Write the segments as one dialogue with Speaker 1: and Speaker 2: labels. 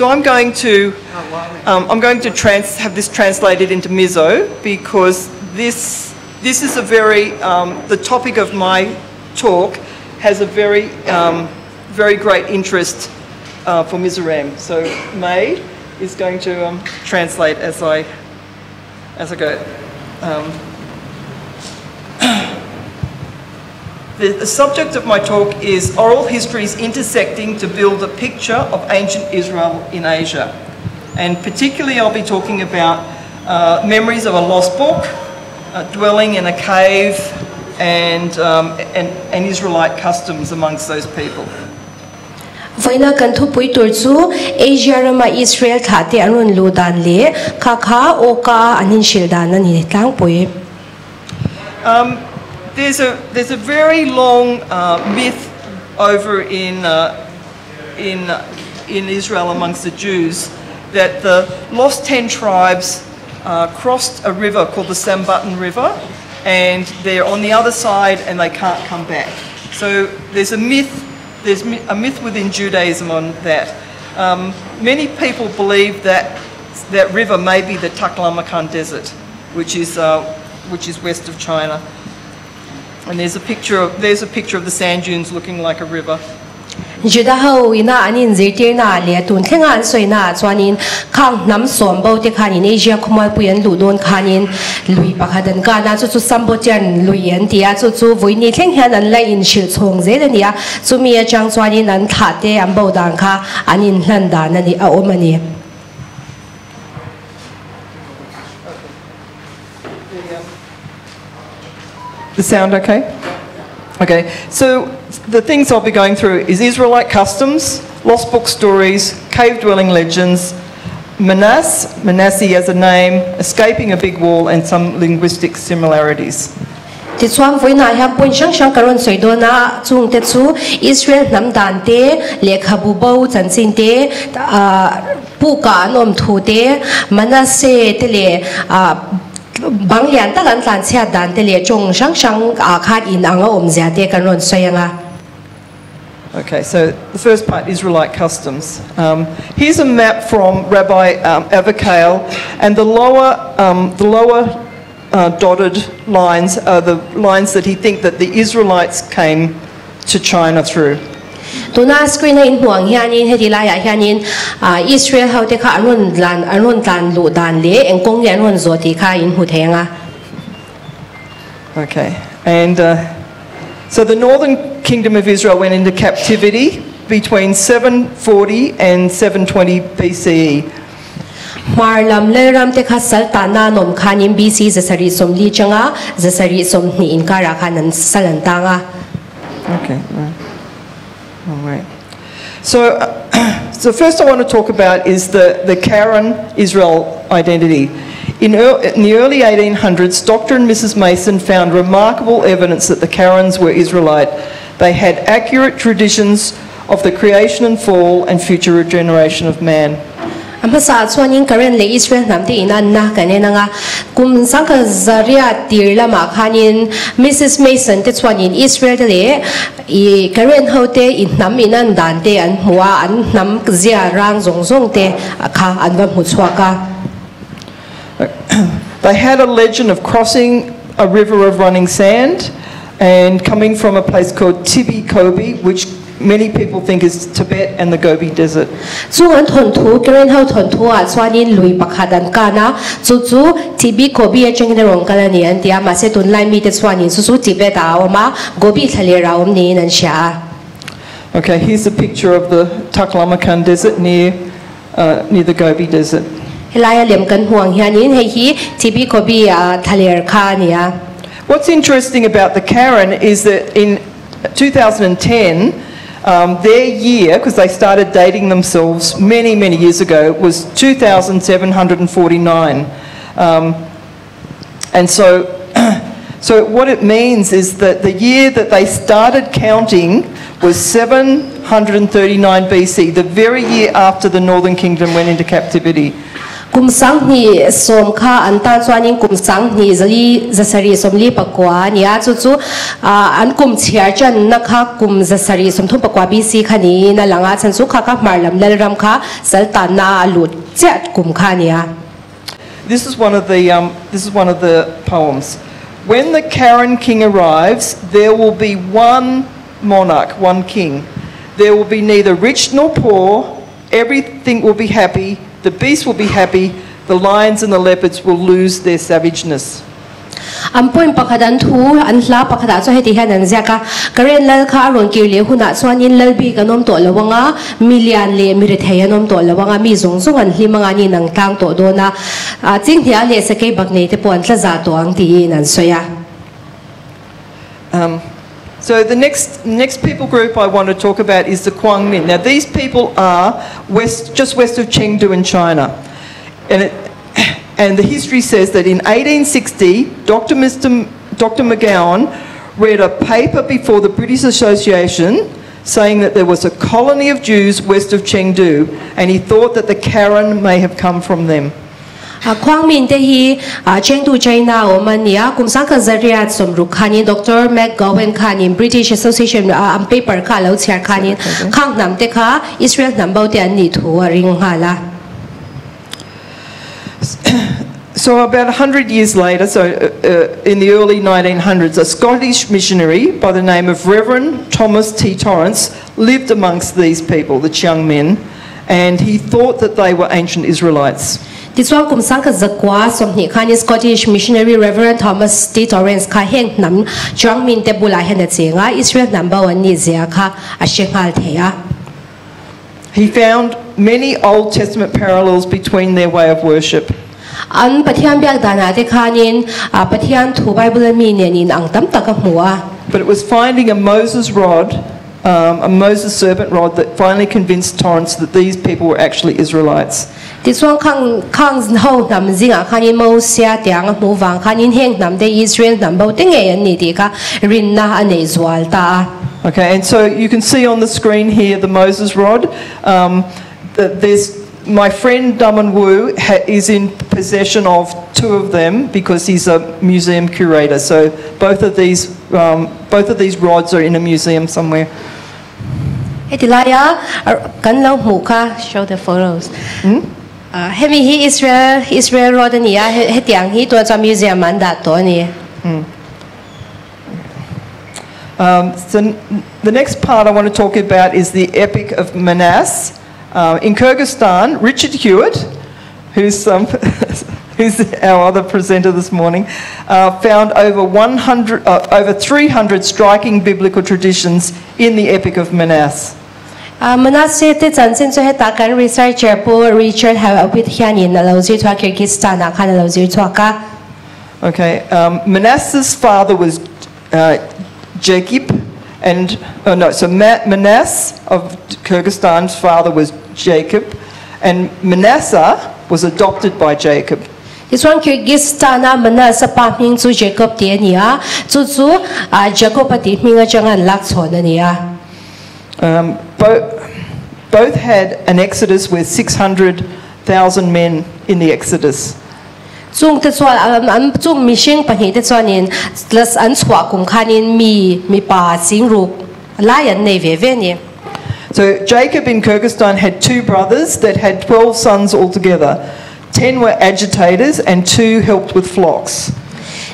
Speaker 1: So I'm going to have this translated into Mizo because this is a very the topic of my talk has a very very great interest for Mizoram. So May is going to translate as I go. The subject of my talk is oral histories intersecting to build a picture of ancient Israel in Asia. And particularly I'll be talking about memories of a lost book, dwelling in a cave, and Israelite customs amongst those people.
Speaker 2: Vaina kan thupui tur chu Asia rama Israel thate anun lu dan le kha kha oka anin shil dan ani tlangpui.
Speaker 1: There's a very long myth over in Israel amongst the Jews that the lost 10 tribes crossed a river called the Sambation River, and they're on the other side and they can't come back. So there's a myth. There's a myth within Judaism on that. Many people believe that that river may be the Taklamakan Desert, which is west of China. And there's a picture of the sand dunes looking like a river.
Speaker 2: Juda ho ina anin zirtir na le tun thlenga an soina chuanin khang nam som bo te khanin Asia khumal puian lu don khanin lui pakhadan kana chu chu Sambation lui an tia chu chu voini thleng hian an lai in shil chhong zel ania chumi atang chuanin an tha te an bo dan kha anin hlan dan ani a awm ani.
Speaker 1: The sound okay? Okay, so the things I'll be going through is Israelite customs, lost book stories, cave-dwelling legends, Manasseh as a name, escaping a big wall, and some linguistic similarities.
Speaker 2: Ti chuan voina hian point hrang hrang ka rawn sawi dawn a chung te chu Israel hnam dan te lehkhabu bo chanchin te puka an awm thu te Manasseh te leh bang lian tak an tlan chhiat dan te leh tawng hrang hrang ah khan in anga awm zia te kan rawn sawi anga.
Speaker 1: Okay, so the first part, Israelite customs. Here's a map from Rabbi Avikale, and the lower dotted lines are the lines that he thinks that the Israelites came to China through.
Speaker 2: Tuna screen in huang hianin heti laiah hianin Israel ho te kha an rawn tlan luh dan leh engkawng nge an rawn zawh tih kha in hmu thei anga.
Speaker 1: Okay, and so the northern kingdom of Israel went into captivity between 740 and 720 BCE.
Speaker 2: Marlam lalram te kha saltana nom khanin BC zasari somli changa zasari somni inkara khan an salan tanga.
Speaker 1: Okay. All right. So, so first I want to talk about is the Karen Israel identity. In the early 1800s, Dr. and Mrs. Mason found remarkable evidence that the Karens were Israelite. They had accurate traditions of the creation and fall and future regeneration of man.
Speaker 2: Amasa chuanin Karen le Israel hnam te in an na kan enanga kum sangka zaria tir lama khanin Mrs. Mason te chuanin Israel te le i Karen ho te in hnam in an dan te an hmuwa an hnam zia rang zong zong te kha an va hmu chhuaka.
Speaker 1: They had a legend of crossing a river of running sand and coming from a place called Tibi Kobi, which many people think is Tibet and the Gobi Desert.
Speaker 2: Chu an thon thu Karen ho thon thu a chuanin lui pakhat an kana chu chu Tibi Kobi a chengin rong kalani an tia ma se tun lai mi te chuanin chu chu Tibet a awma Gobi thlale ra om ni an sha.
Speaker 1: Okay, here's a picture of the Taklamakan Desert near the Gobi Desert.
Speaker 2: Helaya lem kan huang hianin hei hi Tibi Kobi a thaler kha nia.
Speaker 1: What's interesting about the Karen is that in 2010, their year, because they started dating themselves many, many years ago, was 2,749. And so, so what it means is that the year that they started counting was 739 BC, the very year after the Northern Kingdom went into captivity.
Speaker 2: Kum 2010 kha an tan chuanin kum 2440 49 a ni a, chu chu an kum chhiar channa kha kum 739 BC kha niin a lang a, chhan chu kha kha hmar lam lalram kha saltanna a lut chiah kum kha a ni a.
Speaker 1: This is one of the um, this is one of the poems. When the Karen king arrives, there will be one monarch, one king. There will be neither rich nor poor. Everything will be happy. The beasts will be happy. The lions and the leopards will lose their savageness.
Speaker 2: An poem pakhat an thu an hla pakhatah chuan heti hian an ziak a, Karen lal kha a rawn kir leh hunah chuanin lal bik an awm tawh lo ang a, mi lian leh mi rethei an awm tawh lo ang a, mi zawng zawng an hlim ang a, an inang tlang tawh dawn a, chinghnia leh sakei bak nei te pawh an tla zah tawh ang tiin an sawi a.
Speaker 1: Um, so the next next people group I want to talk about is the Quang Minh. Now these people are west just west of Chengdu in China. And it, and the history says that in 1860, Dr. Mr. Dr. McGowan read a paper before the British Association saying that there was a colony of Jews west of Chengdu, and he thought that the Karen may have come from them.
Speaker 2: Khuang Min te hi Chengdu, China a awm an ni a, kum 1860 khanin Doctor McGowan khanin British Association a an paper kha a lo chhiar khanin khang hnam te kha Israel hnam bo te an nih thu a ring nghal a.
Speaker 1: So about 100 years later, so uh, uh, in the early 1900s, a Scottish missionary by the name of Reverend Thomas T. Torrance lived amongst these people, the Chiang Men, and he thought that they were ancient Israelites.
Speaker 2: Tichuan kum 1920 khanin Scottish missionary Reverend Thomas T. Torrance kha heng hnam Chiang Min te bulah hian a cheng a, Israel hnam bo an nih zia kha a hre nghal thei a.
Speaker 1: He found many Old Testament parallels between their way of worship.
Speaker 2: An Pathian biak danah te khanin Pathian thu Bible a mi nen in ang tam tak a hmu a.
Speaker 1: But it was finding a Moses rod, um, a Moses servant rod that finally convinced Torrance that these people were actually Israelites.
Speaker 2: Tichuan khang khang ho hnam zingah khanin Mosia tiang a hmuh vang khanin heng hnam te Israel hnam bo te ngei an ni tih kha rinna a nei zual ta
Speaker 1: a. Okay, and so you can see on the screen here the Moses rod. Um, there's my friend Damon Wu ha, is in possession of two of them because he's a museum curator. So both of these um, both of these rods are in a museum somewhere.
Speaker 2: Heti laia kan lo hmuh kha, show the photos. Hmm? Hemi hi Israel Israel rod a ni a, hetiang hi tunah chuan museum ah an dah tawh a ni.
Speaker 1: Hmm. Um, so the next part I want to talk about is the Epic of Manas. Uh, in Kyrgyzstan, Richard Hewitt, who's, um, who's our other presenter this morning, uh, found over 100, uh, over 300 striking biblical traditions in the Epic of Manas.
Speaker 2: Manasseh te chanchin chu heta kan researcher Pu Richard Hewitt hianin a lo zir chhuak Kyrgyzstan ah khan a lo zir chhuak a.
Speaker 1: Okay, um, Manasseh's father was uh, Jacob, and oh no, so Ma- Manasseh of Kyrgyzstan's father was Jacob, and Manasseh was adopted by Jacob.
Speaker 2: Tichuan Kyrgyzstan-a Manasseh pa hming chu Jacob tih a ni a, chu chu Jacob-a tih hming atanga an lak chhawn a ni a.
Speaker 1: Um, bo- both had an exodus with 600,000 men in the exodus.
Speaker 2: Chungte chuan an chung mihring pahnihte chuanin an chhuah kum khanin mi mipa singruk lai an nei ve ve ni.
Speaker 1: So Jacob in Kyrgyzstan had two brothers that had 12 sons altogether. 10 were agitators and two helped with flocks.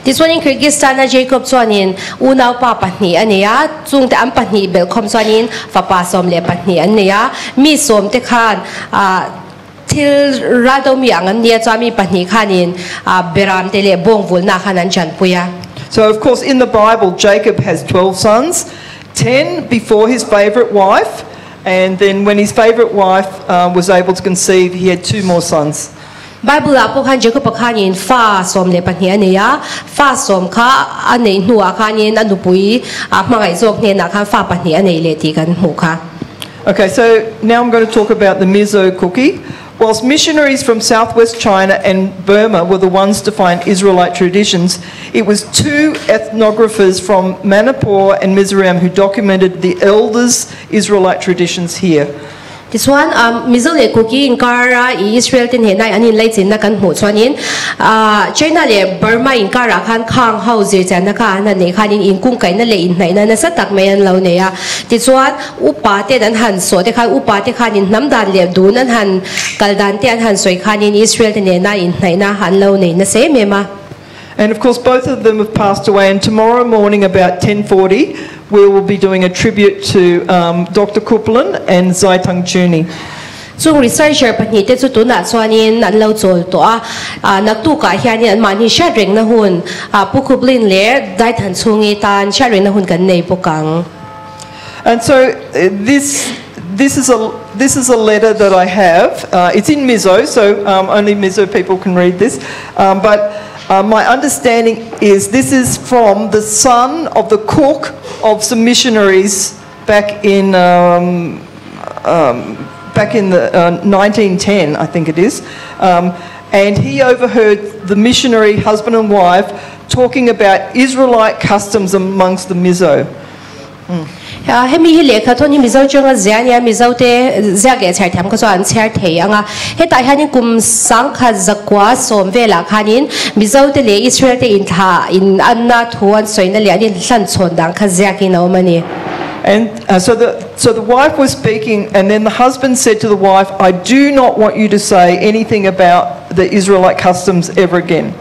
Speaker 2: Tichuanin Kyrgyzstan-a Jacob chuanin unaupa pahnih a nei a, chungte an pahnih belhkhawm chuanin fapa 12 an nei a, mi sawm te khan thil raldo mi ang an nia chuan mi pahnih khanin beram te leh bawng vulna khan an chanpui a.
Speaker 1: So of course in the Bible Jacob has 12 sons, 10 before his favorite wife and then when his favorite wife uh, was able to conceive he had two more sons.
Speaker 2: Bible ah pawh khan Jacob-a khanin fa 12 a nei a, fa sawm kha a neih hnuah khanin a nupui a hmangaih zawk hnenah khan fa pahnih a nei leh tih kan hmuh kha.
Speaker 1: Okay, so now I'm going to talk about the Mizo cookie. Whilst missionaries from southwest China and Burma were the ones to find Israelite traditions, it was two ethnographers from Manipur and Mizoram who documented the elders' Israelite traditions here.
Speaker 2: Tichuan, Mizo leh Kuki inkara i Israel te hnehna an inlaichinna kan hmuh chuanin China leh Burma inkarah khan khang ho zirchianna kha an han neih khanin inkungkaihna leh inhnaihna nasa tak mai an lo nei a. Tichuan, upa ten an han sawh te khan upa te khanin hnam dan leh dun an han kal dan te an han sawi khanin Israel te nena inhnaihna an lo nei nasa em em a.
Speaker 1: And of course both of them have passed away and tomorrow morning about 10:40 we will be doing a tribute to um, Dr. Kuplin and Zai Tang Chuni.
Speaker 2: Chung researcher pahnihte chu tunah chuanin an lo chawl tawh a, ah naktukah hianin anmahni hriat rengna hun ah Pu Kuplin leh Daithanchhungi tan hriat rengna hun kan nei bawk ang.
Speaker 1: And so this this is a this is a letter that I have. Uh, it's in Mizo, so um, only Mizo people can read this. Um, but uh, my understanding is this is from the son of the cook of some missionaries back in um, um, back in the uh, 1910, I think it is. Um, and he overheard the missionary husband and wife talking about Israelite customs amongst the Mizo.
Speaker 2: Hemi hi lehkha thawn hi Mizo chunga ziah a nia, Mizo te ziak leh chhiar thiam kha chuan an chhiar thei ang a. Hetah hianin kum sangkhat zakua sawm velah khanin Mizo te leh Israel te inthlah in anna thu an sawina leh an inhlan chhawn dan kha ziakin a awm a ni.
Speaker 1: And so the so the wife was speaking and then the husband said to the wife, I do not want you to say anything about the Israelite customs ever again.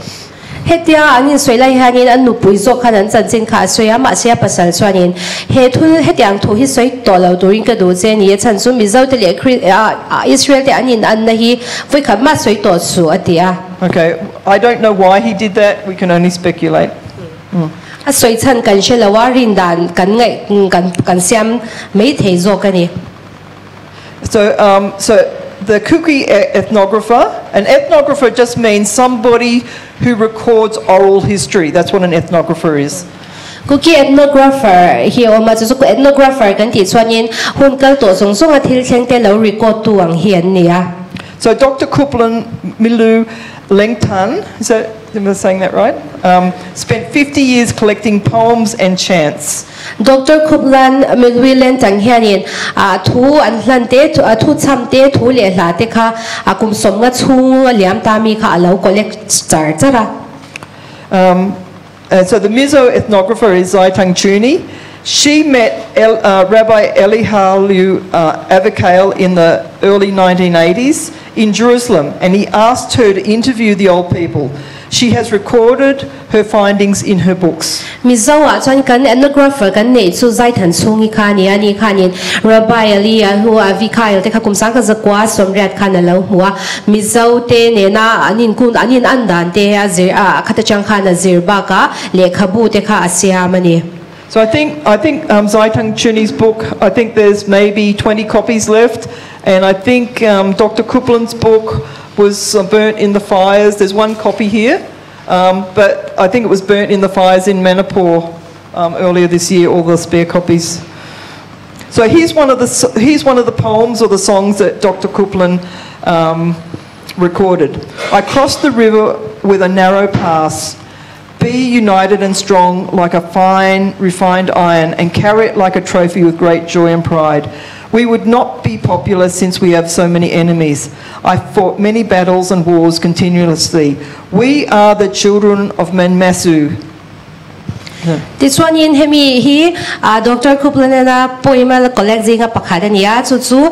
Speaker 2: Hetia an insawi lai hianin an nupui zawk khan an chanchin kha a sawi a, mahse a pasal chuanin he thul hetiang thu hi sawi tawh lo turin ka duh che a ni, a chhan chu Mizo te leh Israel te an inanna hi vawikhat mah sawi tawh suh a ti a.
Speaker 1: Okay, I don't know why he did that, we can only speculate.
Speaker 2: A sawi chhan kan hre lo a, rin dan kan ngaih kan siam mai thei zawk a ni.
Speaker 1: So, um, so the Kuki ethnographer, an ethnographer just means somebody who records oral history. That's what an ethnographer is.
Speaker 2: Kuki ethnographer hi a awm a, chu chu ethnographer kan tih chuanin hun kal tawh zawng zawnga thil thleng te lo record tu ang hi an ni a.
Speaker 1: So Doctor Kuplin Milu Lengtan, is that, am I saying that right? Um, spent 50 years collecting poems and chants.
Speaker 2: Doctor Khuplan Milui Lentang hianin thu an hlan te, thu chham te, thu leh hla te kha a kum sawmnga chhung a liam ta mi kha a lo collect char char a.
Speaker 1: Um, so the Mizo ethnographer is Zai Tang Chuni. She met El, uh, Rabbi Elihalu uh, Avikail in the early 1980s in Jerusalem, and he asked her to interview the old people. She has recorded her findings in her books.
Speaker 2: Mizo ah chuan kan ethnographer kan neih chu Zaithanchhungi kha a ni a, ani khanin Rabbi Eliyahu Avichail te kha kum sangkhat zakua sawmriat khan a lo hmu a, Mizo te nena an inkun an in an dan te a zir a khat atang khan a zir bakah lehkhabu te kha a siam a ni.
Speaker 1: So I think I think um, Zai Chuni's book, I think there's maybe 20 copies left, and I think um, Dr. Kuplin's book was uh, burnt in the fires. There's one copy here, um, but I think it was burnt in the fires in Manipur um, earlier this year, all the spare copies. So here's one of the, here's one of the poems or the songs that Dr. Kuplin um, recorded. I crossed the river with a narrow pass. Be united and strong like a fine, refined iron, and carry it like a trophy with great joy and pride. We would not be popular since we have so many enemies. I fought many battles and wars continuously. We are the children of Manmasu.
Speaker 2: Tichuanin hemi hi Doctor Kuplanena poem a collect zinga pakhat a ni a, chu chu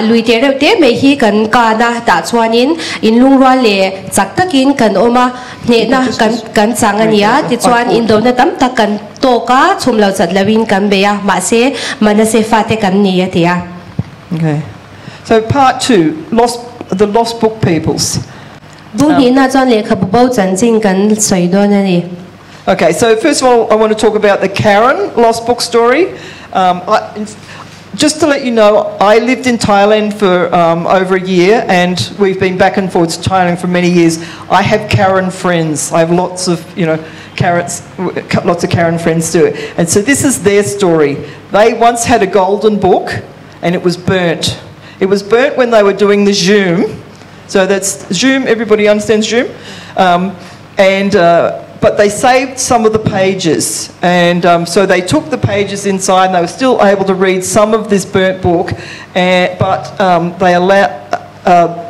Speaker 2: lui te reuh te mai hi kan kan a, tah chuanin inlungrual leh chak takin kan awm a, hnehna kan kan chang a ni a, tichuan indona tam tak kan tawk a, chhum lo chat loin kan bei a, mahse Manase fate kan ni a ti a.
Speaker 1: Okay. So part 2, lost, the lost book peoples.
Speaker 2: Bung hnihna chuan lehkhabu bo chanchin kan sawi dawn a ni.
Speaker 1: Okay, so first of all, I want to talk about the Karen lost book story. Um, I, just to let you know, I lived in Thailand for um, over a year and we've been back and forth to Thailand for many years. I have Karen friends. I have lots of, you know, carrots, lots of Karen friends too. And so this is their story. They once had a golden book and it was burnt. It was burnt when they were doing the Zoom. So that's Zoom, everybody understands Zoom. Um, and uh, But they saved some of the pages, and so they took the pages inside, and they were still able to read some of this burnt book, but they allowed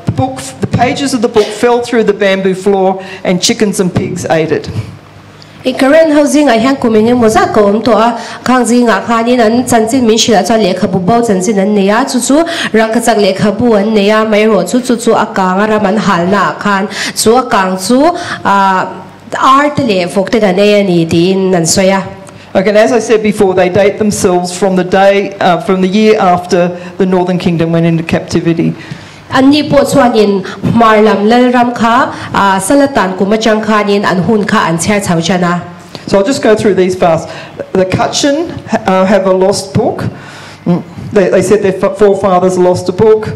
Speaker 1: the book, the pages of the book fell through the bamboo floor, and chickens and pigs ate it.
Speaker 2: I Karen ho zingah hian kum eng emaw zat ka awm tawh a, khang zingah khanin an chanchin min hrilh ah chuan lehkhabu bo chanchin an nei a, chu chu rangkachak lehkhabu an nei a, amaherawh chu chu chu a kang a ram an halna ah khan chu a kang chu ah ar te leh vawk ten an ei a ni tiin an sawi a.
Speaker 1: Okay, and as I said before, they date themselves from the day, from the year after the Northern Kingdom went into captivity.
Speaker 2: Anni pawh chuanin hmar lam lalram kha sal atan kum atang khanin an hun kha an chhiar chho tan a.
Speaker 1: So I'll just go through these fast. The Kachin have a lost book. They, they said their forefathers lost a book.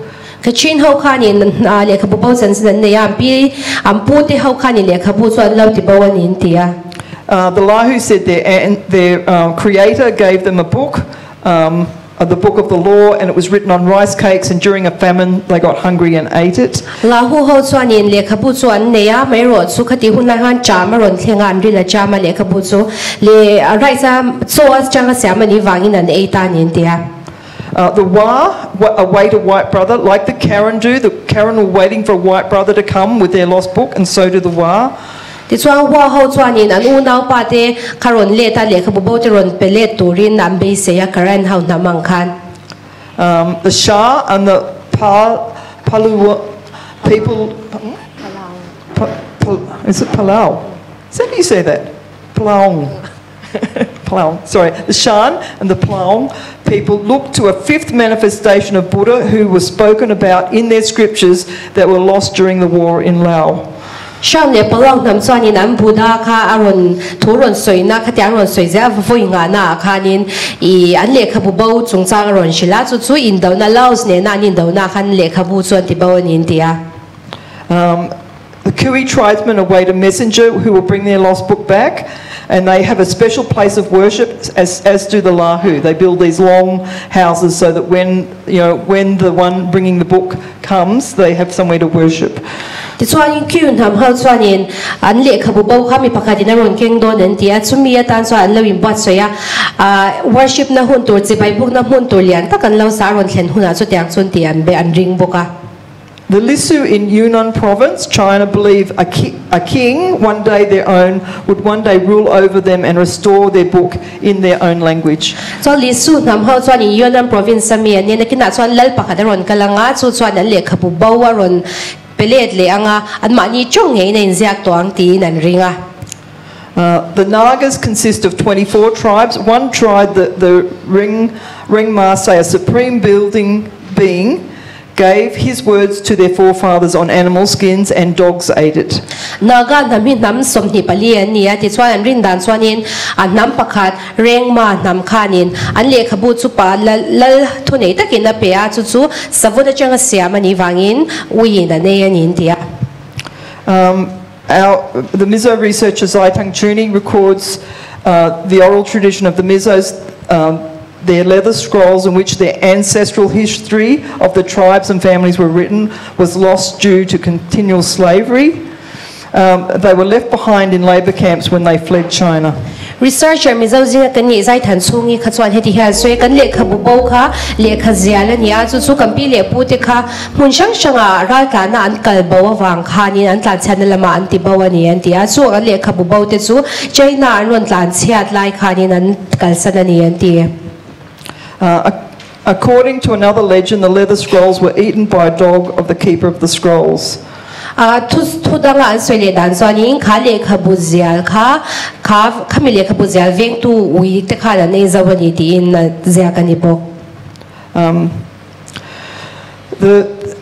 Speaker 2: Kachin ho khanin lehkhabu bo chanchin an nei a, an pi an pu te ho khanin lehkhabu chu an lo ti bo a ni an ti a.
Speaker 1: The Lahu said their, their creator gave them a book. Um, the book of the law, and it was written on rice cakes, and during a famine they got hungry and ate it.
Speaker 2: Lahu ho chuanin lehkhabu chu an nei a, amaherawh chu khati hun lai khan ṭam a rawn thleng a, an ril a ṭam a lehkhabu chu leh rice a chaw atanga siam a nih vangin an ei ta a ni an ti a.
Speaker 1: The Wa await a white brother, like the Karen do. The Karen were waiting for a white brother to come with their lost book, and so do the Wa.
Speaker 2: Tichuan Wa ho chuanin an unaupa te kha rawn let a, lehkhabu bo te rawn pe let turin an beisei a, Karen ho hnam ang khan.
Speaker 1: The Sha and the Pa Palu people, Pa, Pa, is it Palau? Is that how you say that? Palaung. Palaung, sorry. The Shan and the Palaung people look to a fifth manifestation of Buddha who was spoken about in their scriptures that were lost during the war in Laos.
Speaker 2: Shan leh Palaung hnam chuanin an Buddha kha a rawn thu rawn sawina khatiang rawn sawi zel vawi ngahna ah khanin ih an lehkhabu bo chungchang a rawn hrilh a, chu chu indona Laos nena an indona khan lehkhabu chu an ti bo a ni an ti a.
Speaker 1: Um, the Kui tribesmen await a messenger who will bring their lost book back, and they have a special place of worship, as, as do the Lahu. They build these long houses so that when, you know, when the one bringing the book comes, they have somewhere to worship.
Speaker 2: Tichuanin Kui hnam ho chuanin an lehkhabu bo kha mi pakhatin a rawn keng dawn an ti a, chumi atan chuan an lo inbuatsawi a, ah worship na hun tur, chibai bukna hmun tur lian tak an lo sa a rawn thlen hunah chutiang chuan tih an an ring bawk a.
Speaker 1: The Lisu in Yunnan province, China, believe a, ki a king, one day their own, would one day rule over them and restore their book in their own language.
Speaker 2: Chuan Lisu hnam ho chuan in Yunnan province a mi an nia, nakinah chuan lal pakhat a rawn kal ang a, chu chuan an lehkhabu bo a rawn pe let leh ang a, anmahni tawng ngeiin a inziak tawh ang tiin an ring a.
Speaker 1: The Nagas consist of 24 tribes. One tribe, the, the Ring, Ringma, say a supreme building being, gave his words to their forefathers on animal skins and dogs ate it.
Speaker 2: Naga hnam hi hnam 24 an ni a, tichuan an rin dan chuanin a hnam pakhat Rengma hnam khanin an lehkhabu chu pa lal lal thunei takin a pe a, chu chu savun atanga siam a nih vangin uiin an ei a ni an ti a.
Speaker 1: Um, our, the Mizo researcher Zai Tang Chuni records uh, the oral tradition of the Mizos, um, their leather scrolls in which their ancestral history of the tribes and families were written was lost due to continual slavery. Um, they were left behind in labour camps when they fled China.
Speaker 2: Researcher Mizo zinga kan nih zai than chhungi kha chuan heti hian sawi kan lehkhabu bo kha lehkha zial a ni a, chu chu kan pi leh pu te kha hmun hrang hranga ral tlana an kal bo avang khanin an tlanchhiatna lamah an ti bo a ni an ti a, chu an lehkhabu bo te chu China an rawn tlanchhiat lai khanin an kalsan a ni an ti.
Speaker 1: Uh, according to another legend, the leather scrolls were eaten by a dog of the keeper of the scrolls.
Speaker 2: A thu thu danga an sawi leh dan chuanin kha lehkhabu zial kha kha khami lehkhabu zial vengtu ui te khan an ei zo a ni tiin a ziak a ni bawk.
Speaker 1: Um, the,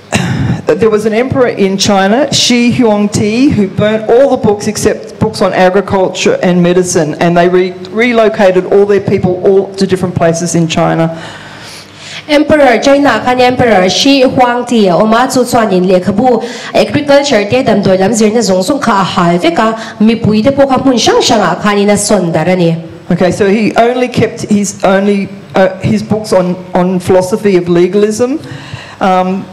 Speaker 1: there was an emperor in China, Shi Huangti, who burnt all the books except books on agriculture and medicine, and they re relocated all their people all to different places in China.
Speaker 2: Emperor, China khan Emperor Shi Huangti a awm a, chu chuanin lehkhabu agriculture te damdawi lam zirna zawng zawng kha a hal vek a, mipui te pawh kha hmun hrang hrangah khanin a sawn darh a ni.
Speaker 1: Okay, so he only kept his only uh, his books on on philosophy of legalism. Um,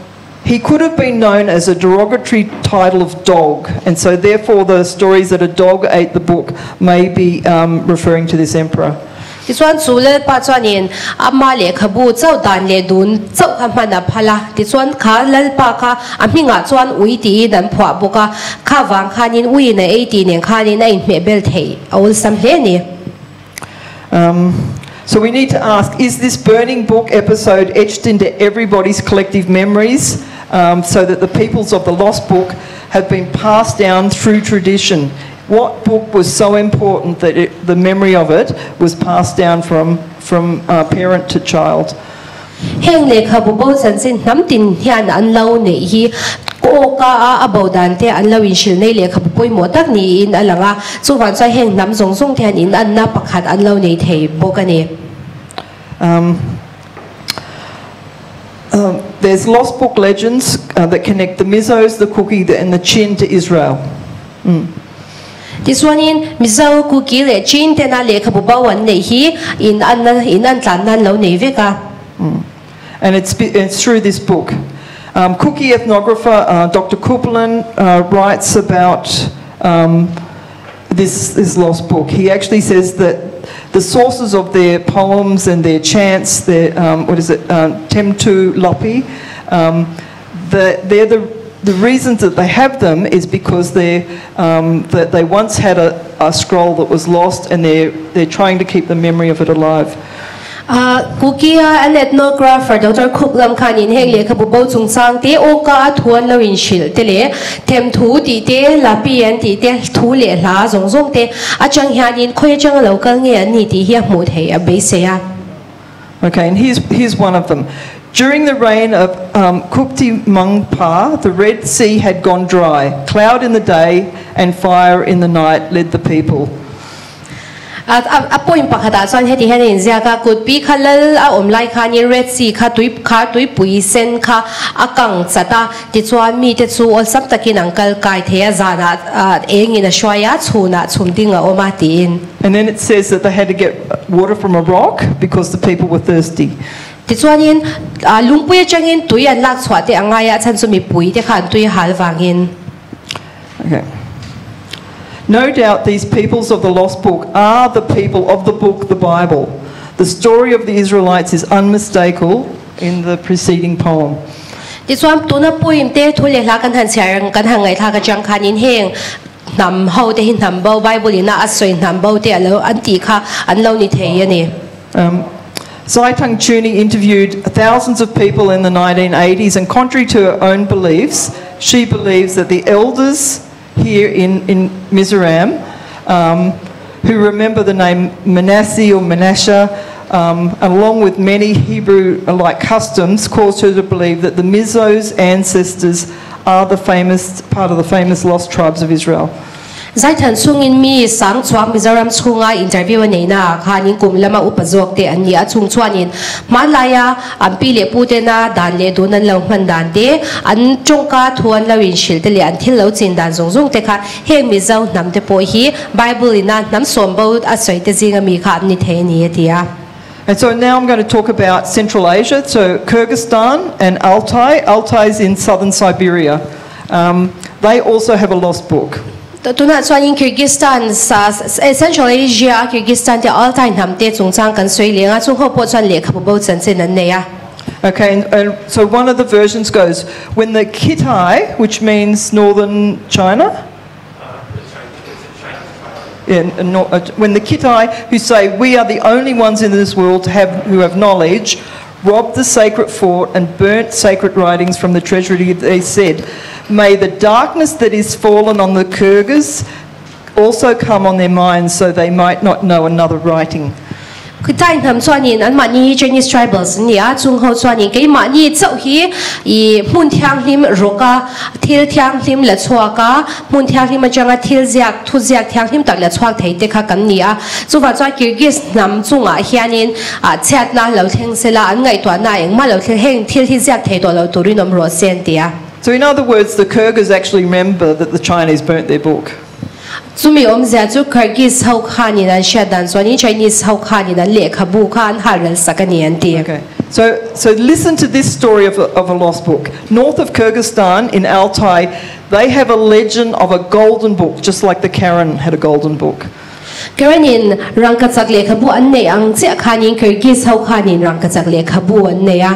Speaker 1: He could have been known as a derogatory title of dog, and so therefore the stories that a dog ate the book may be referring to this emperor.
Speaker 2: Tichuan chu Lalpa chuanin ama lehkhabu chauh dan leh dun chauh kha hman a phal a, tichuan kha Lalpa kha a hmingah chuan ui tiin an phuah bawk a, kha vang khanin uiin a ei tih nen khanin a inhmeh bel theih a awlsam hle a ni.
Speaker 1: So we need to ask, is this burning book episode etched into everybody's collective memories so that the peoples of the lost book have been passed down through tradition? What book was so important that the memory of it was passed down from parent to child?
Speaker 2: Heng lehkhabu bo chanchin hnam tin hian an lo neih hi aw ka a a bo dan te an lo inhrilh nei lehkhabu pawimawh tak niin a lang a, chuvang chuan heng hnam zawng zawng te hian in anna pakhat an lo nei thei bawk a ni.
Speaker 1: There's lost book legends that connect the Mizos, the Kuki and the Chin to Israel.
Speaker 2: Tichuanin Mizo, Kuki leh Chin tena lehkhabu bo an neih hi in anna in an tlanna an lo nei vek a.
Speaker 1: And it's through this book. Kuki ethnographer Dr. Kuplen writes about this lost book. He actually says that the sources of their poems and their chants, their, what is it, Temtu Lopi, the reasons that they have them is because that they once had a scroll that was lost, and they're trying to keep the memory of it alive.
Speaker 2: Kuki-a an ethnographer Dr. Khuplam khanin heng lehkhabu bo chungchang te aw ka a thu an lo inhrilh te leh themthu tih te lapi an tih te thu leh hla zawng zawng te atang hianin khawi atanga lo kal nge an ni tih hi a hmuh theih a beisei a.
Speaker 1: Okay, and here's one of them. During the reign of Kupti Mungpa, the Red Sea had gone dry. Cloud in the day and fire in the night led the people.
Speaker 2: A point pakhatah chuan heti hian a inziak a, kutpi kha lal a awm lai khanin Red Sea kha tui kha tuipui sen kha a kang chat a, tichuan mite chu awlsam takin an kal kai thei a, zanah engin a hruai a, chhunah chhum ding a awm a tiin.
Speaker 1: And then it says that they had to get water from a rock because the people were thirsty.
Speaker 2: Tichuanin lungpui atangin tui an lak chhuah te a ngai a, chhan chu mipui te kha an tui hal vangin.
Speaker 1: Okay. No doubt these peoples of the lost book are the people of the book, the Bible. The story of the Israelites is unmistakable in the preceding poem.
Speaker 2: Tichuan tuna poem te thu leh hla kan han chhiar kan han ngaihthla ka chang khanin heng hnam ho te hi hnam bo Bible ina a sawi hnam bo te alo an tih kha an lo ni thei a ni.
Speaker 1: Zai Tang Chuni interviewed thousands of people in the 1980s, and contrary to her own beliefs, she believes that the elders here in Mizoram, who remember the name Manasseh or Manasseh, along with many Hebrew-like customs, caused her to believe that the Mizos' ancestors are the famous part of the famous lost tribes of Israel.
Speaker 2: Zaithan chungin mi sang chuak Mizoram chunga interview nei na khanin kum lama upazok te an ni a chung chuanin hmanlaia an pi leh pu te na dan leh dun an lo hman dan te an tawngka thu an lo inhrilh te leh an thil lo chin dan zawng zawng te kha heng Mizo hnam te pawh hi Bible ina hnam sawm bo a sawi te zinga mi kha an ni thei a ni a ti a.
Speaker 1: And so now I'm going to talk about Central Asia, so Kyrgyzstan and Altai. Altai is in southern Siberia. They also have a lost book.
Speaker 2: Tuna chuanin Kyrgyzstan sa Central Asia Kyrgyzstan te Altai hnam te chungchang kan sawi leng a, chung ho pawh chuan lehkhabu bo chanchin an nei a.
Speaker 1: Okay, and so one of the versions goes, when the Kitai, which means northern China, yeah, no, when the Kitai, who say we are the only ones in this world to have, who have knowledge, robbed the sacred fort and burnt sacred writings from the treasury, they said, may the darkness that is fallen on the Kyrgyz also come on their minds so they might not know another writing.
Speaker 2: Kitai hnam chuanin an mahni Chinese tribals ni a, chung ho chuanin keimahni chauh hi i hmun thianghlim rawka thil thianghlim la chhuaka hmun thianghlim atanga thil ziak thu ziak thianghlim tak la chhuak thei te kha kan ni a. Chuwa chuan Kyrgyz hnam chungah hianin a chhiatna lo thleng sela an ngaihtuahna engmah lo thleng heng thil hi ziak thei tawh lo turin awm rawh se an ti a.
Speaker 1: So in other words, the Kyrgyz actually remember that the Chinese burnt their book.
Speaker 2: Chumi awmzia chu Kyrgyz ho khanin an hriat dan chuanin Chinese ho khanin an lehkhabu kha an hal rel sak a ni an ti.
Speaker 1: Okay. So listen to this story of a lost book. North of Kyrgyzstan in Altai, they have a legend of a golden book, just like the Karen had a golden book.
Speaker 2: Karen-in rangkachak lehkhabu an nei ang chiah khanin Kyrgyz ho khanin rangkachak lehkhabu an nei a.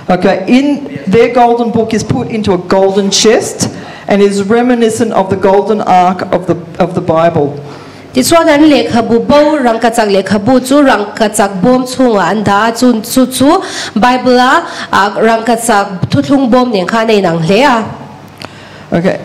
Speaker 1: Okay, in their golden book is put into a golden chest and is reminiscent of the golden ark of the Bible.
Speaker 2: Tichuan an lehkhabu bo rangkachak lehkhabu chu rangkachak bawm chhungah an dah a, chu chu chu Bible-a rangkachak thuthlung bawm nen khan a inang hle a.
Speaker 1: Okay.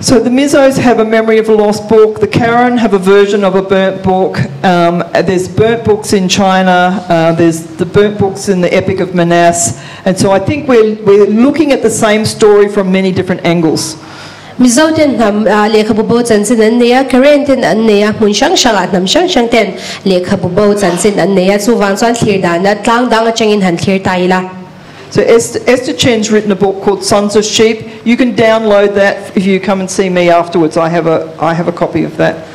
Speaker 1: So the Mizos have a memory of a lost book. The Karen have a version of a burnt book. There's burnt books in China. There's the burnt books in the Epic of Manas. And so I think we're looking at the same story from many different angles.
Speaker 2: Mizo ten hnam lehkhabu bo chanchin an nei a, Karen ten an nei a, hmun hrang hrangah hnam hrang hrang ten lehkhabu bo chanchin an nei a, chuvang chuan thlir dana tlang dang atangin han thlir ta ila.
Speaker 1: So Esther Chen's written a book called Sons of Sheep. You can download that if you come and see me afterwards. I have a copy of that.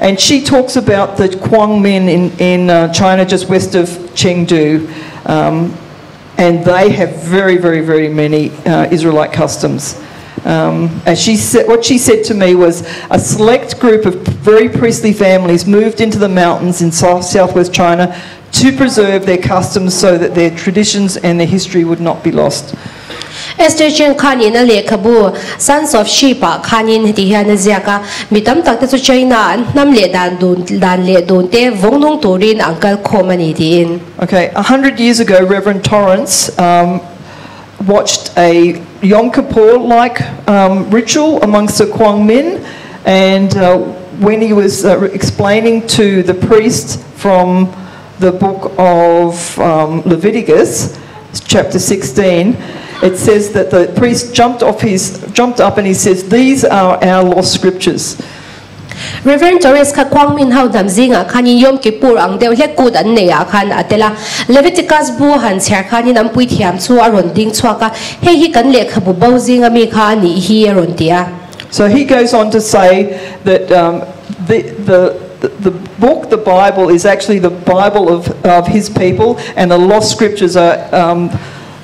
Speaker 1: And she talks about the Quang Min in China, just west of Chengdu. And they have very, very, very many Israelite customs. And she said, what she said to me was, a select group of very priestly families moved into the mountains in southwest China to preserve their customs so that their traditions and their history would not be lost.
Speaker 2: Esther Chen khanin a lehkhabu Sons of Sheep ah khanin heti hian a ziak a, mi tam tak te chu China an hnam leh dan dun dan leh dun te vawng nung turin an kal khawm a ni tiin.
Speaker 1: Okay, 100 years ago Reverend Torrance watched a Yom Kippur-like ritual amongst the Quang Min, and when he was explaining to the priest from the book of Leviticus, chapter 16, it says that the priest jumped up and he says, These are our lost scriptures.
Speaker 2: Reverend Torres kha Quang Min ho hnam zingah khanin Yom Kippur ang deuh hlek kut an nei ah khan a tel a. Leviticus bu han chhiar khanin an puithiam chu a rawn ding chhuak a, hei hi kan lehkhabu bo zinga mi kha a nih hi a rawn ti a.
Speaker 1: So he goes on to say that the book, the Bible, is actually the Bible of his people, and the lost scriptures are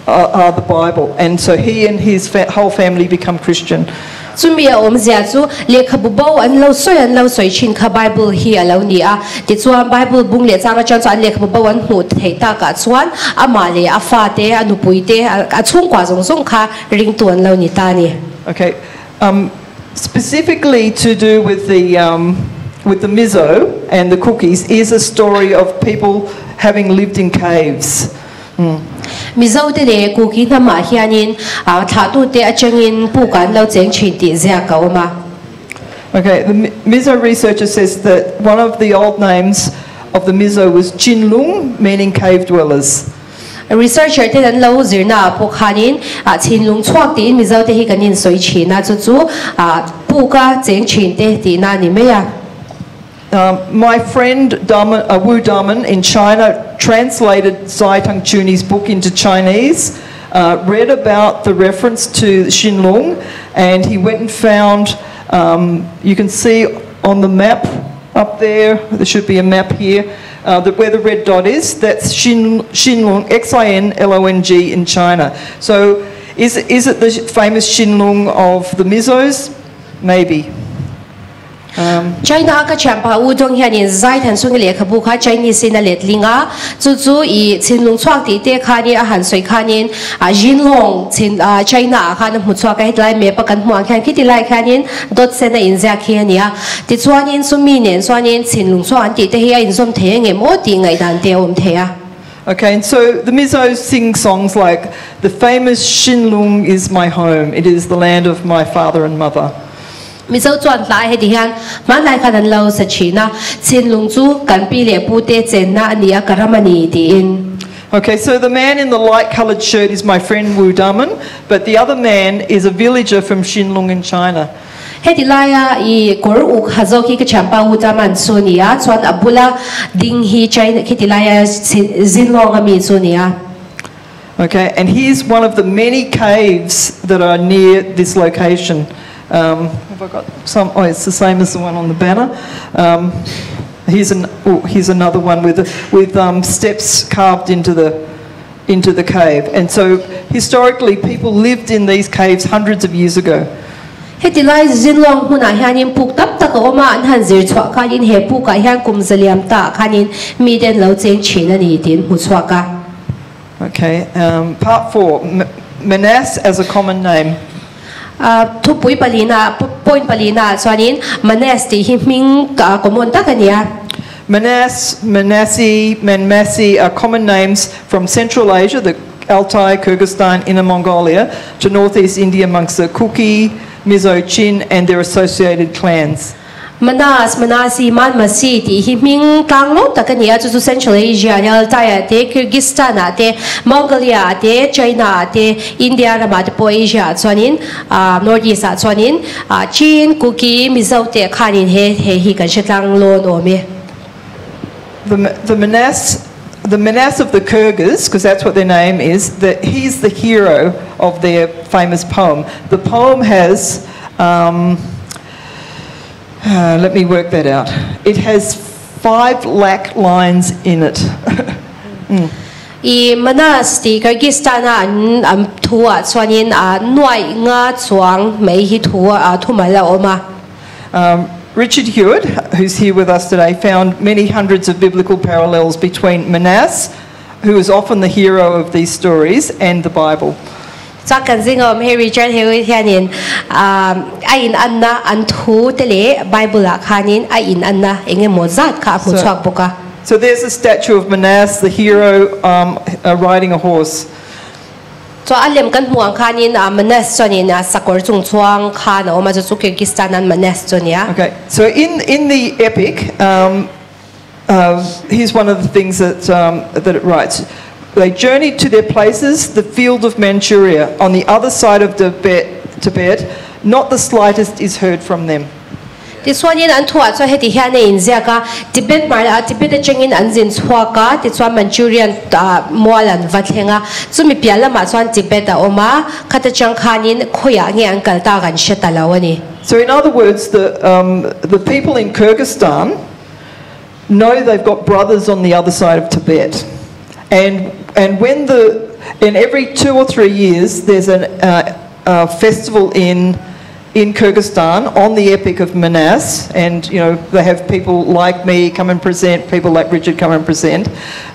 Speaker 1: the Bible. And so he and his whole family become Christian.
Speaker 2: Chumi a awmzia chu lehkhabu bo an lo sawi an lo sawi thin kha Bible hi a lo ni a. Tichuan Bible bung leh chang atang chuan an lehkhabu bo an hmuh theih takah chuan amah leh a fa te, a nupui te, a chhungkua zawng zawng kha ringtu an lo ni ta a ni.
Speaker 1: Okay, specifically to do with the Mizo and the Kukis is a story of people having lived in caves.
Speaker 2: Mizo te leh Kuki hnamah hianin thlahtute atangin puk an lo cheng thin tih ziak a awm a.
Speaker 1: Okay, the Mizo researcher says that one of the old names of the Mizo was Chinlung, meaning cave dwellers.
Speaker 2: Researcher ten an lo zirna ah pawh khanin Chinlung chhuak tiin Mizo te hi kan insawi thin a, chu chu puka cheng thin te tihna a ni mai a.
Speaker 1: My friend Wu Daman in China translated Zai Tangchuni's book into Chinese, read about the reference to Xinlong, and he went and found, you can see on the map up there, there should be a map here, where the red dot is, that's Xinlong, X-I-N-L-O-N-G in China. So is it the famous Xinlong of the Mizos? Maybe.
Speaker 2: China a ka thianpa U Dong hianin Zai Thanchungi lehkhabu kha Chinese in a letling a, chu chu i Chinlung chhuak tih te khanin a han sawi khanin Xinlong China ah khan a hmu chhuak a, hetilai map a kan hmuh ang khian khiti lai khianin dot sen a inziak hi a ni a. Tichuanin chumi nen chuanin Chinlung chhuak an tih te hi a inzawm thei ang em aw tih ngaihdan te a awm thei a.
Speaker 1: Okay, and so the Mizos sing songs like, The famous Xinlong is my home, it is the land of my father and mother.
Speaker 2: Mizo chuan hlai heti hian hmanlai khan an lo sa thin a, Chinlung chu kan pi leh pu te chenna a ni a, ka ram a ni tiin.
Speaker 1: Okay, so the man in the light-coloured shirt is my friend Wu Daman, but the other man is a villager from Xinlong in China.
Speaker 2: Heti laia i kawr uk ha zawk hi ka thianpa Wu Daman chu a ni a, chuan a bula ding hi China khiti laia Xinlong a mi chu a ni a.
Speaker 1: Okay, and here's one of the many caves that are near this location. Have I got some? Oh, it's the same as the one on the banner. Here's, an, oh, here's another one with, with um, steps carved into the, into the cave. And so historically, people lived in these caves hundreds of years ago.
Speaker 2: Heti lai Xinlong hmunah hianin puk tam tak a awm a, an han zir chhuah khanin he pukah hian kum za liam ta khanin mite an lo cheng thin a ni tiin hmu chhuak a.
Speaker 1: Okay, um, part 4, Manass as a common name.
Speaker 2: Thupui palina, point palina ah chuanin Manass tih hi hming common tak a ni a.
Speaker 1: Manass, Manasse, Manmasi are common names from Central Asia, the Altai, Kyrgyzstan, Inner Mongolia, to northeast India amongst the Kuki, Mizo, Chin and their associated clans.
Speaker 2: Manas, Manasi, Manmasi tih hi hming tlang lo tak a ni a, chu chu Central Asia nia Altai ah te, Kyrgyzstan ah te, Mongolia ah te, China ah te, India ramah te pawh Asia ah chuanin North East ah chuanin Chin, Kuki, Mizo te khanin he he hi kan hre tlang lawn awm e.
Speaker 1: The the Manas the Manas of the Kyrgyz, because that's what their name is, that he's the hero of their famous poem. The poem has um, uh, let me work that out. It has 5 lakh lines in it. mm.
Speaker 2: I Manas tih Kyrgyzstan a an an thu ah chuanin ah nuaih nga chuang mai hi thu ah thumal a awm a.
Speaker 1: Um, Richard Hewitt, who's here with us today, found many hundreds of biblical parallels between Manass, who is often the hero of these stories, and the Bible.
Speaker 2: Chuan kan zinga awm hei Richard Hewitt hianin a in anna an thu te leh Bible ah khanin a in anna eng emaw zat kha a hmu chhuak bawk a.
Speaker 1: So there's a statue of Manass, the hero, um, uh, riding a horse.
Speaker 2: Chuan a lem kan hmuh ang khanin Manass chuanin sakawr chung chuang khan a awm a, chu chu Kyrgyzstan an Manass chu a nia.
Speaker 1: Okay, so in, in the epic, um, uh, here's one of the things that, um, that it writes. They journeyed to their places, the field of Manchuria, on the other side of Tibet, Tibet not the slightest is heard from them.
Speaker 2: Tichuanin an thuah chuan heti hian a inziak a, Tibet hmar ah Tibet atangin an zin chhuak a, tichuan Manchurian ah mual an va thleng a, chumi piah lamah chuan Tibet a awm a, khata chang khanin khawiah nge an kal tak an hre ta lo a ni.
Speaker 1: So in other words, the, um, the people in Kyrgyzstan know they've got brothers on the other side of Tibet. And, and when the, in every two or three years, there's a uh, uh, festival in in Kyrgyzstan on the Epic of Manas, and you know they have people like me come and present, people like Richard come and present,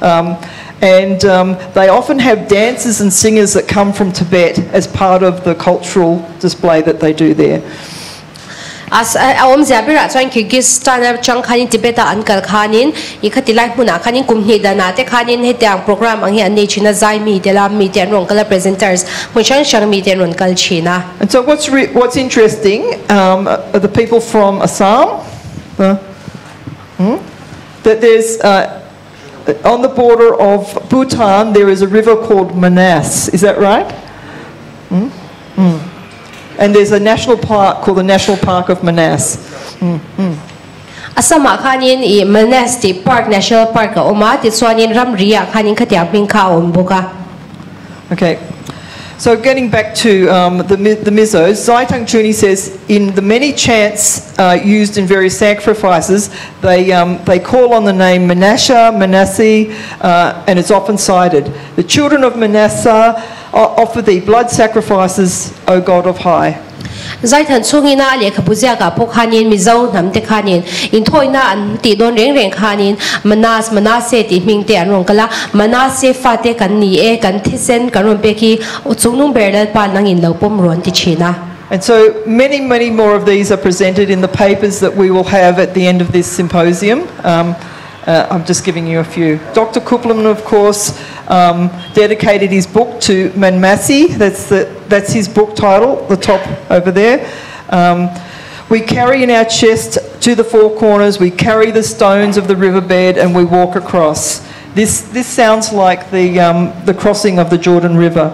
Speaker 1: um, and um, they often have dancers and singers that come from Tibet as part of the cultural display that they do there.
Speaker 2: A awmzia berah chuan Kyrgyzstan atang khanin Tibet ah an kal khanin i khati lai hmunah khanin kum hnih danah te khanin hetiang program ang hi an nei thin a, zai mi te lam mi te an rawn kal a, presenters hmun hrang hrang mi te an rawn kal thin a.
Speaker 1: And so what's re what's interesting um, are the people from Assam, the, hmm, that there's uh, on the border of Bhutan there is a river called Manas. Is that right? Hmm? Hmm. And there's a national park called the National Park of Manas. Mm, mm.
Speaker 2: Assam-ah khanin i Manas tih park, National Park a awm a, tichuanin ramri-ah khanin khatiang hming kha a awm bawk a.
Speaker 1: Okay. So getting back to um, the, the Mizos, Zai Chuni says, in the many chants uh, used in various sacrifices, they, um, they call on the name Manasseh, Manasseh, uh, and it's often cited. The children of Manasseh offer thee blood sacrifices, O God of High.
Speaker 2: Zaithan chungina a lehkhabu ziakah pawh khanin Mizo hnam te khanin inthawina an tih dawn reng reng khanin Manas, Manasseh tih hming te an rawn kal a, Manasseh fate kan ni e, kan thisen kan rawn pek hi chungnung ber Lalpa nangin lo pawm rawn ti thin a.
Speaker 1: And so many, many more of these are presented in the papers that we will have at the end of this symposium. Um, uh, I'm just giving you a few. Dr. Kuppelman, of course, um, dedicated his book to Manmasi. That's, the, that's his book title, the top over there. Um, we carry in our chest to the four corners, we carry the stones of the riverbed, and we walk across. This, this sounds like the, um, the crossing of the Jordan River.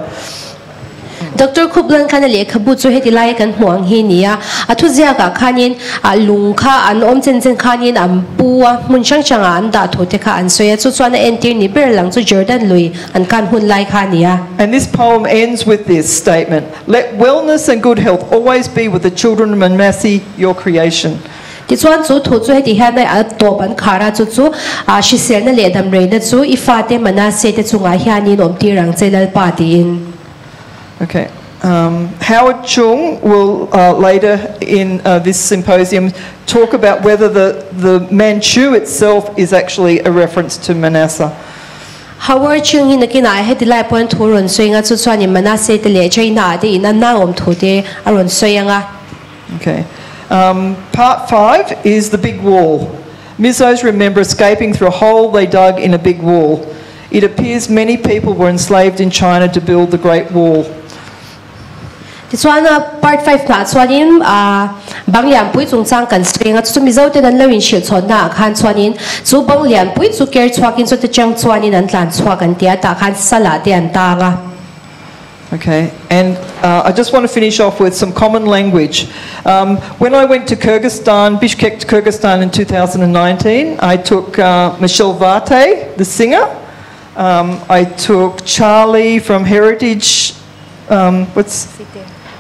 Speaker 2: Doctor Khuplan khan a lehkhabu chu heti laia kan hmuh ang hi ni a, a thuziakah khanin ah lung kha an awm chen chen khanin an pu a, hmun hrang hrangah an dah thu te kha an sawi a, chu chuan a entir ni ber lang chu Jordan lui an kan hun lai kha a ni a.
Speaker 1: And this poem ends with this statement, Let wellness and good health always be with the children of Manasseh, your creation.
Speaker 2: Tichuan chu thu chu heti hian a tawp an khar a, chu chu hriselna leh damreina chu i fate Manase te chungah hianin awm tir ang che Lalpa tiin.
Speaker 1: Okay. Um, Howard Chung will later in this symposium talk about whether the, the Manchu itself is actually a reference to Manasseh.
Speaker 2: Howard Chung hi nakinah heti lai pawhin thu a rawn sawi anga, chu chuanin Manasseh te leh China te inanna awm thu te a rawn sawi anga.
Speaker 1: Okay. Um, part 5 is the big wall. Mizos remember escaping through a hole they dug in a big wall. It appears many people were enslaved in China to build the Great Wall.
Speaker 2: Tichuan part 5 naah chuanin bang lianpui chungchang kan sawi anga, chu chu Mizo ten an lo inhrilh chhawnna ah khan chuanin chu bang lianpui chu ker chhuakin chute chang chuanin an tlan chhuak an ti a, tah khan salah te an tang a.
Speaker 1: Okay, and I just want to finish off with some common language. Um, when I went to Kyrgyzstan, Bishkek to Kyrgyzstan in 2019, I took Michelle Varte, the singer. Um, I took Charlie from Heritage, um, what's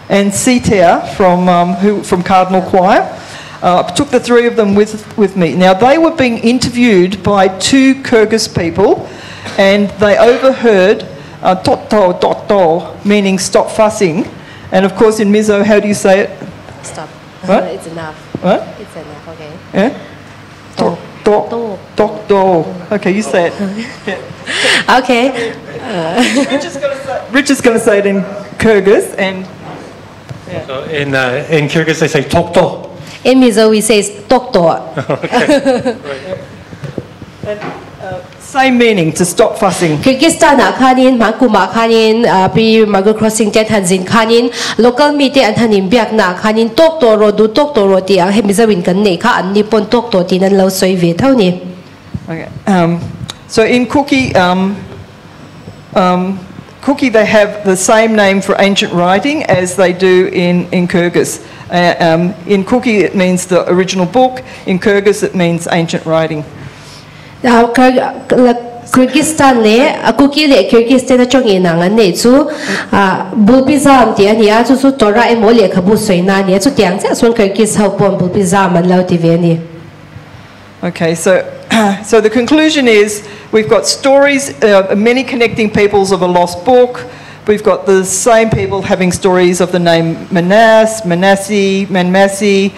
Speaker 1: and Sitea from um, who from Cardinal Choir. I took the three of them with, with me. Now they were being interviewed by two Kyrgyz people, and they overheard toto, toto, meaning stop fussing. And of course, in Mizo, how do you say it?
Speaker 2: Stop.
Speaker 1: What?
Speaker 2: It's enough.
Speaker 1: What?
Speaker 2: It's enough, okay.
Speaker 1: Yeah? To, to, to, to. Okay, you say it.
Speaker 2: Yeah. Okay.
Speaker 1: Richard's going to say, Richard's going to say it in Kyrgyz and.
Speaker 3: Yeah. So in, in Kyrgyz they say tokto.
Speaker 2: In Mizo we say tokto.
Speaker 3: Okay. Right.
Speaker 1: And, same meaning, to stop fussing.
Speaker 2: Kyrgyzstan ah khanin hman kum ah khanin Pi Margaret Crossing te an han zin khanin local mi te an han in biak na ah khanin tawk tawh rawh duh tawk tawh rawh tih ang he Mizo in kan neih kha an ni pawn tawk tawh tiin an lo sawi ve tho ni.
Speaker 1: Okay. Um, so in Kuki, um, um, Kuki they have the same name for ancient writing as they do in, in Kyrgyz. Um, in Kuki it means the original book, in Kyrgyz it means ancient writing.
Speaker 2: Kyrgyzstan leh Kuki leh Kyrgyz ten atang inang an neih chu Bulpizam tih a ni a, chu chu Torah emaw lehkhabu sawina a ni a, chutiang chiah chuan Kyrgyz ho paw'n Bulpizam an lo ti ve a ni.
Speaker 1: Okay, so so the conclusion is we've got stories, many connecting peoples of a lost book. We've got the same people having stories of the name Manas, Manasseh, Manmasi.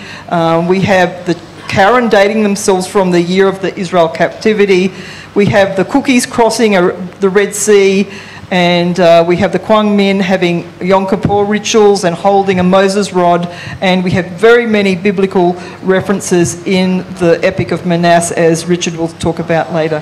Speaker 1: We have the Karen dating themselves from the year of the Israel captivity. We have the Kukis crossing the Red Sea, and we have the Quang Minh having Yom Kippur rituals and holding a Moses rod, and we have very many biblical references in the Epic of Manasseh, as Richard will talk about later.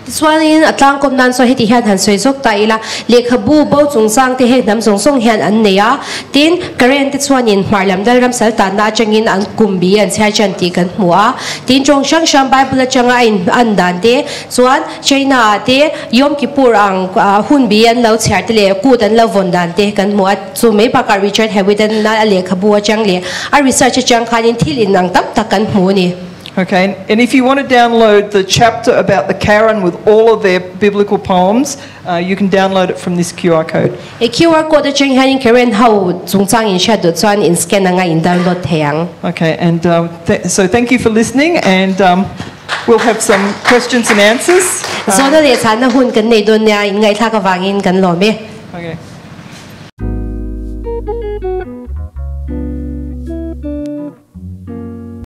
Speaker 2: Tichuanin a tlangkawm nan chuan heti hian han sawi zawk ta ila, lehkhabu bo chungchang te hei hnam zawng zawng hian an nei a, tin Karen te chuanin hmar lam dal ramsal tanna atangin an kum bi an chhiar chan tih kan hmu a, tin tawng hrang hrang Bible atanga a in an dan te chuan China ah te Yom Kippur ang hun bi an lo chhiar te leh kut an lo vawn dan te kan hmu a, chu mai bakah Richard Hewitt an a lehkhabu atang leh a research atang khanin thil inang tam tak kan hmu a ni.
Speaker 1: Okay, and if you want to download the chapter about the Karen with all of their biblical poems, you can download it from this QR code.
Speaker 2: He QR code atang hianin Karen ho chungchang in hriat duh chuan in scan anga in download thei ang.
Speaker 1: Okay, and so thank you for listening, and we'll have some questions and answers.
Speaker 2: Zawhna leh chhanna hun kan nei dawn nia, in ngaihthlak avangin kan lawm e.
Speaker 1: Okay.